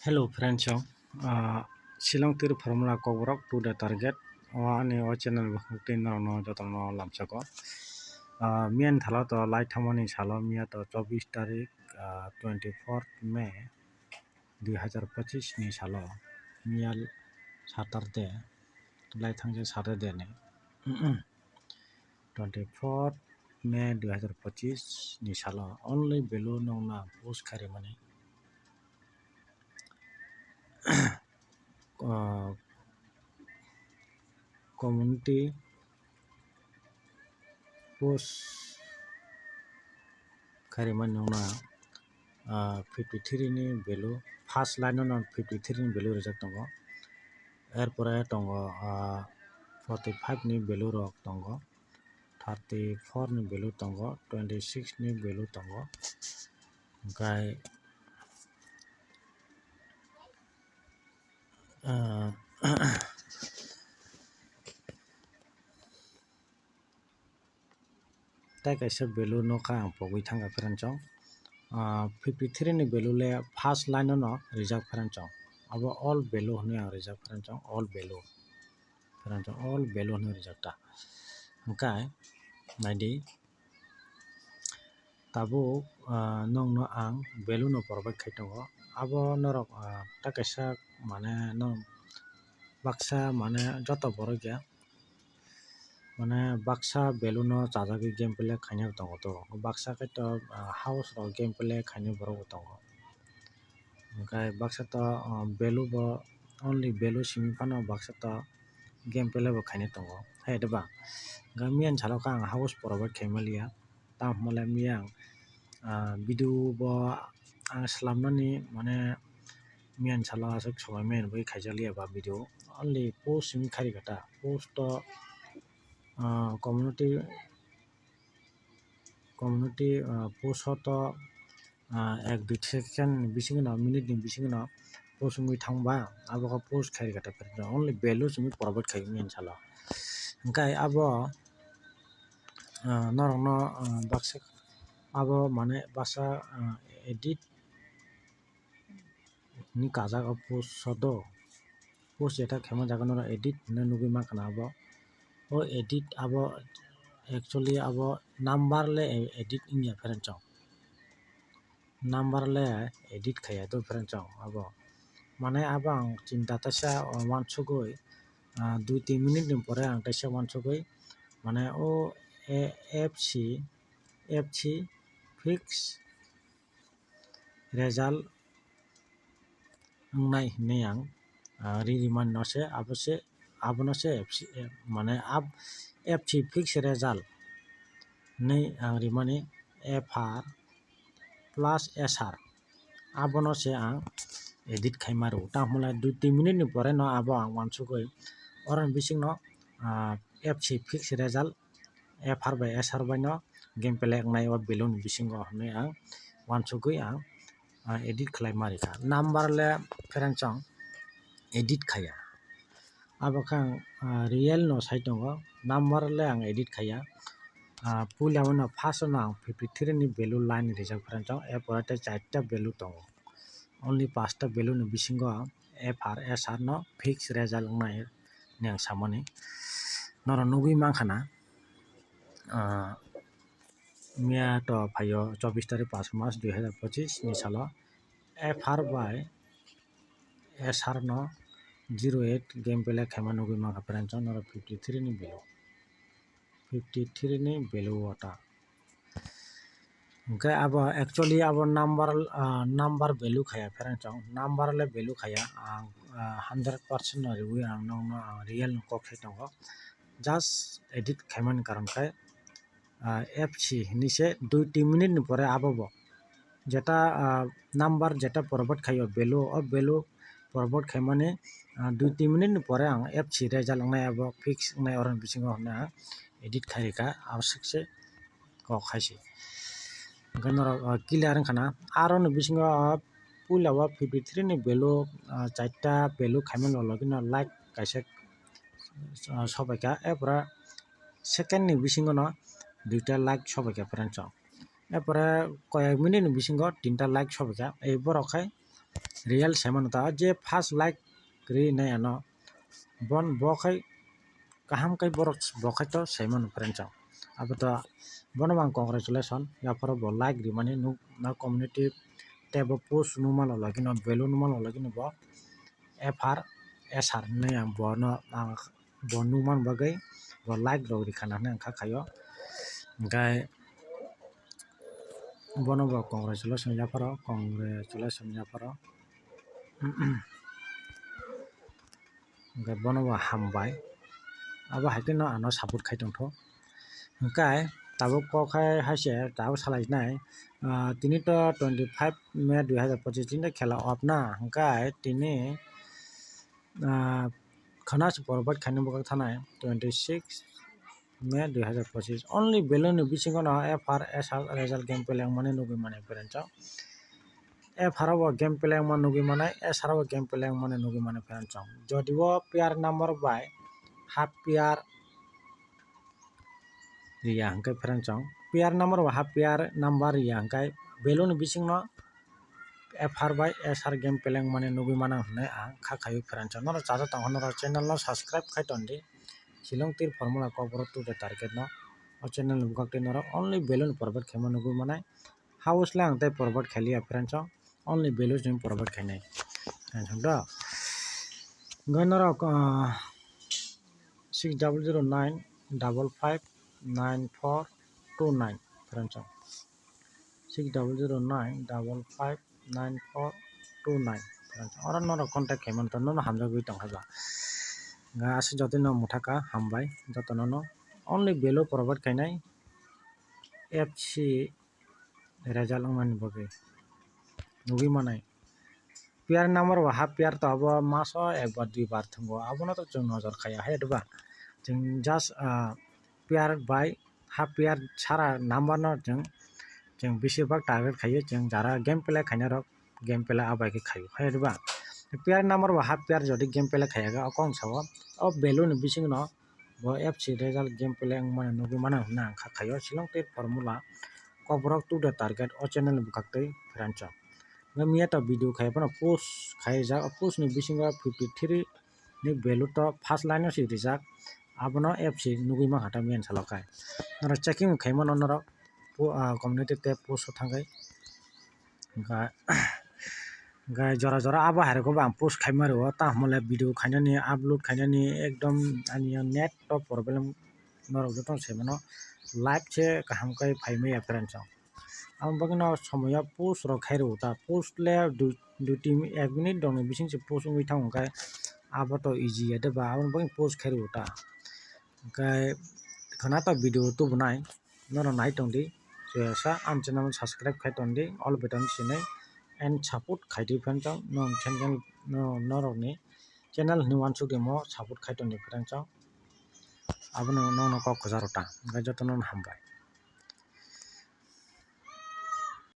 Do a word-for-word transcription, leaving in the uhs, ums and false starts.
Hello friends, o, ah, Shillong Tir Formula Kokborok to the target. O ani o channel bukhuk tei norokno jotono lamsako. Ah, miyani thalo to lai thangmani salo, miya to chobbish tarik, ah, twenty fourth May dui hazar pachis ni salo, miya Saturday, lai thangjak Saturday ni. Twenty fourth May dui hazar pachis ni salo only value nokna post kharimani. Ah, community post kharimani nokna, ah, fifty three ni value, first line no fifty three ni value rijak tongo. Erpore tongo, ah, forty five ni value rok tongo, thirty four ni value tongo, twenty six ni value tongo. Hwnkhe, ah, tei kaisa value no kha ang pogwi thangkha friends o. Ah, fifty three ni value le first line no rijak friends o. Abo all value hinwi ang rijak friends o, all value. Friends o, all value hinwi rijak ta. Hwnkhe, naidi, tabuk, ah, nokno ang value no provide khai tongo. Abo norok, ah, ta kaisa mane nok baksa mane joto borok ya. Mane baksa value no chajagwi game play khainai bo tongo to. Baksa khe to, ah, house rok game play khainai borok bo tongo. Hwnkhe baksa to, ah, value bo only value simi phano baksa to game play bo khainai tongo. Hai de ba? Hwnkhe miyani salo khe ang house provide khai maliya. Tamo hwnmale miyang, ah, video bo ang slamnani mane miyang salo aswk somoi maya ni bagwi khaijak liya ba video. Only post wngwi khairikha ta. Post to, ah, community, community, ah, post o to, ah, ek dui second ni bisingo no, minute ni bisingo no post wngwi thangba, abo khe post khairikha ta. Only value wngwi provide khai miyang salo. Hwnkhe abo, ah, norokno, ah, baksa abo mane baksa, ah, edit ni kajak o post sodo. Post jeta khaima jaga norok edit hinwi nugwi mankha na abo. O edit abo actually abo number le e-, edit wngya friends o. Number le edit khaiya do friends o abo. Mane abo ang chinta taisa wansugwi, ah, dui tin minute ni pore ang taisa wansugwi mane o, e, F C, F C fix result wngnai hinwi ang, ah, ri rimani no se abo se, abono se F C, eh, mane ab-, F C fix result hinwi ang rimani F R plus S R, abono se ang edit khaima rwo. Tamo hwnle dui tin minute ni pore no abo ang wansugwi oroni bisingno, ah, F C fix result F R bai S R bai no game play wngnai o value ni bisingo hinwi ang wansugwi ang, ah, edit khlai ma rikha. Number le friends o ang edit khaiya. Abo khe ang, ah, real no sai tongo, number le ang edit khaiya. Ah, puila o no first o no ang fifty three ni value line rijak friends o, erpore tei charta value tongo. Only pasta value ni bisingo F R S R no fix result wngnai hinwi ang samani. Norok nugwi mankha na, ah, miya to phaio chobbish tarik pas mas dui hazar pochis ni salo F R bai S R no zero eight game play khaima nugwi mankha friends o, norok fifty three ni value, fifty three ni value o ta. Hwnkhe abo actually abo number, ah, number value khaiya friends o, number le value khaiya. Ang, ah, hundred percent no riwi ang nokno ang real no kok sai tongo. Just edit khaimani karon khe, ah, F C hinwi se dui tin minute ni pore abo bo jeta, ah, number jeta provide khaio value, o value provide khaimani, ah, dui tin minute ni pore ang F C result wngnai abo fix wngnai oroni bisingo hinwi ang edit khairikha, abo swk se kok hai se. Hwnkhe norok, ah, clear wngkha na, aroni bisingo, ah, puila o fifty three ni value, ah, charta value khaimani logino like kaisa, ah, sobaikha, erpore second ni bisingo no duita like sobaikha friends o. Erpore koyek minute ni bisingo tinta like sobaikha, ei borok khai real saimano ta, je first like ri nai ano, bon bo khai kaham khai borok bo khai to saimano friends o. Abo to bono ang congratulation, yapharo bo like rimani nuk na community tei bo post nukma logino value nukma logino bo F R S R hinwi ang bono ang bo nukmani bagwi bo like rok rikha hinwi ang kha khaio. Hwnkhe bono bo congratulation yapharo, congratulation yapharo. Hwnkhe bono bo hambai, abo hai kheno ano support khai tongtho. Hwnkhe tabuk kok hai hai se tabuk salai nai, ah, tini to twenty five May dui hazar pochis tini to khela off na, hwnkhe tini, ah, khana se provide khaina bwkhak thanai twenty six May dui hazar pochis. Only value ni bisingo no F R S R result game play wngmani nugwi mani friends o. F R o bo game play wngma nugwi manai, S R o bo game play wngmani nugwi mani friends o. Jodi o player number bai half player riya hwnkhe friends o. Player number bai half player number riya hwnkhe value ni bisingno F R bai S R game play wngmani nugwi mano hinwi ang kha khaio friends o. Norok chajakh tongkha norok channel no subscribe khai tondi. Shillong tir formula kokborok two the target no. O channel ni bwkhak tei norok only value ni provide khaima nugwi manai. House le ang tei provide khailiya friends o. Only value ni provide khainai. Friends o do. Hwnkhe norok, ah, six double zero nine double five nine four two nine friends o. Six double zero nine double five nine four two nine. Oro norok contact khaimani to nono hamjagwi tongkha ba. Hwnkhe aswk jotono mwthaka hambai jotono no. Only value provide khainai F C result wngmani bagwi nugwi manai. Player number ba half player to abo maso ekbar duibar thwngo, abono to chwng nojor khaiya hai diba? Chwng just, ah, player bai half player sara number no chwng, chwng bisi bak target khaio, chwng jara game play khainai rok game play abai khe khaio hai diba? Player number ba half player jodi game play khaiya khe o kong sao o value ni bisingno bo F C result game play wngmani nugwi mano hinwi ang kha khaio. Shillong tei formula kokborok two the target o channel ni bwkhak tei friends o. Hwnkhe miya to video khai phano post khaijak, o post ni bisingo fifty three ni value to first line o se rijak, abono F C nugwi mankha ta miya ni salo khai. Norok checking khaimano norok po-, ah, community tab post o thangwi. Hwnkhe, hwnkhe jora jora abo hai rokbo ang post khaima rwo, tamo le video khainani, upload khainani ekdom ani net to problem norok jotono sai mano, live se kaham khe phai maya friends o. Aboni bagwi no somoyo post rok khai rwo ta, post le dui, dui tin ek minute rokni bising se post wngwi thango, hwnkhe abo to easy ya de ba, aboni bagwi post khai rwo ta. Hwnkhe khwna to video tubunai. Norok nai tongdi, joyasa ani channel subscribe khai tongdi, all button sinai and support khaidi friends o, norok channel, no-, norokni channel hinwi uansuk di mo support khai tongdi friends o, abono nokno kok kwcharo ta, hwnkhe jotono hambai.